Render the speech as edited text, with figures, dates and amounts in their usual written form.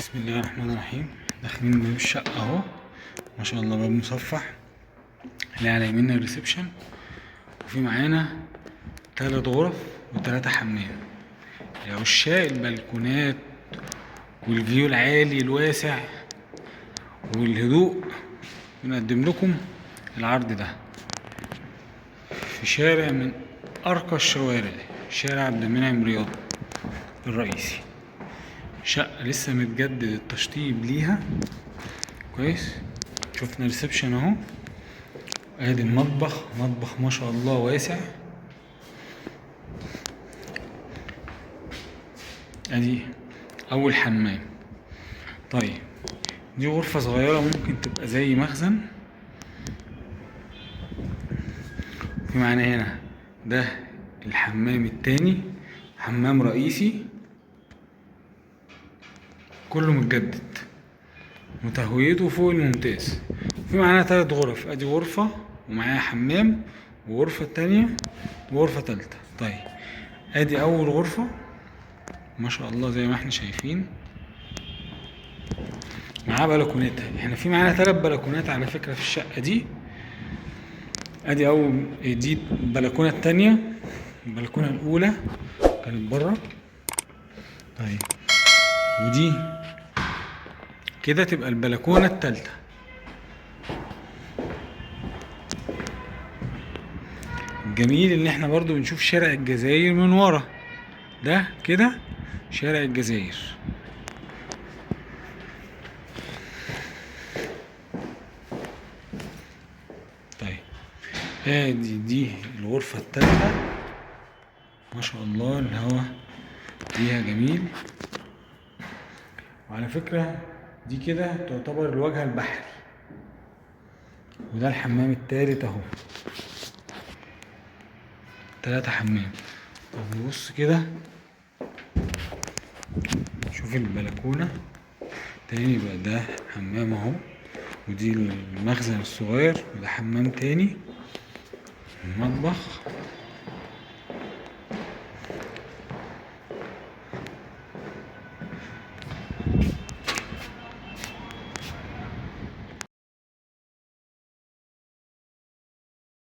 بسم الله الرحمن الرحيم. داخلين باب الشقة اهو، ما شاء الله باب مصفح. اللي على يميننا ال reception، وفي معانا 3 غرف و3 حمام. لعشاق البلكونات وال view العالي الواسع والهدوء بنقدم لكم العرض ده في شارع من أرقى الشوارع، شارع عبد المنعم رياض الرئيسي. شقة لسه متجدد التشطيب ليها كويس. شفنا reception اهو، ادي المطبخ، مطبخ ما شاء الله واسع. ادي اول حمام. طيب دي غرفة صغيرة ممكن تبقى زي مخزن. في معانا هنا ده الحمام التاني، حمام رئيسي كله متجدد وتهويته فوق الممتاز. في معانا 3 غرف، ادي غرفة ومعاها حمام، وغرفة تانية، وغرفة تالتة. طيب ادي اول غرفة ما شاء الله زي ما احنا شايفين، معاها بلكوناتها. احنا في معانا 3 بلكونات على فكرة في الشقة دي. ادي اول، دي البلكونة التانية، البلكونة الاولى كانت بره. طيب ودي كده تبقى البلكونة التالتة. الجميل ان احنا برضو بنشوف شارع الجزائر من ورا، ده كده شارع الجزائر. طيب ادي دي الغرفة التالتة، ما شاء الله الهوا فيها جميل. وعلى فكرة دي كده تعتبر الواجهة البحري. وده الحمام التالت اهو، 3 حمام. طب نبص كده شوف البلكونة تاني، يبقى ده حمام اهو، ودي المخزن الصغير، وده حمام تاني، المطبخ.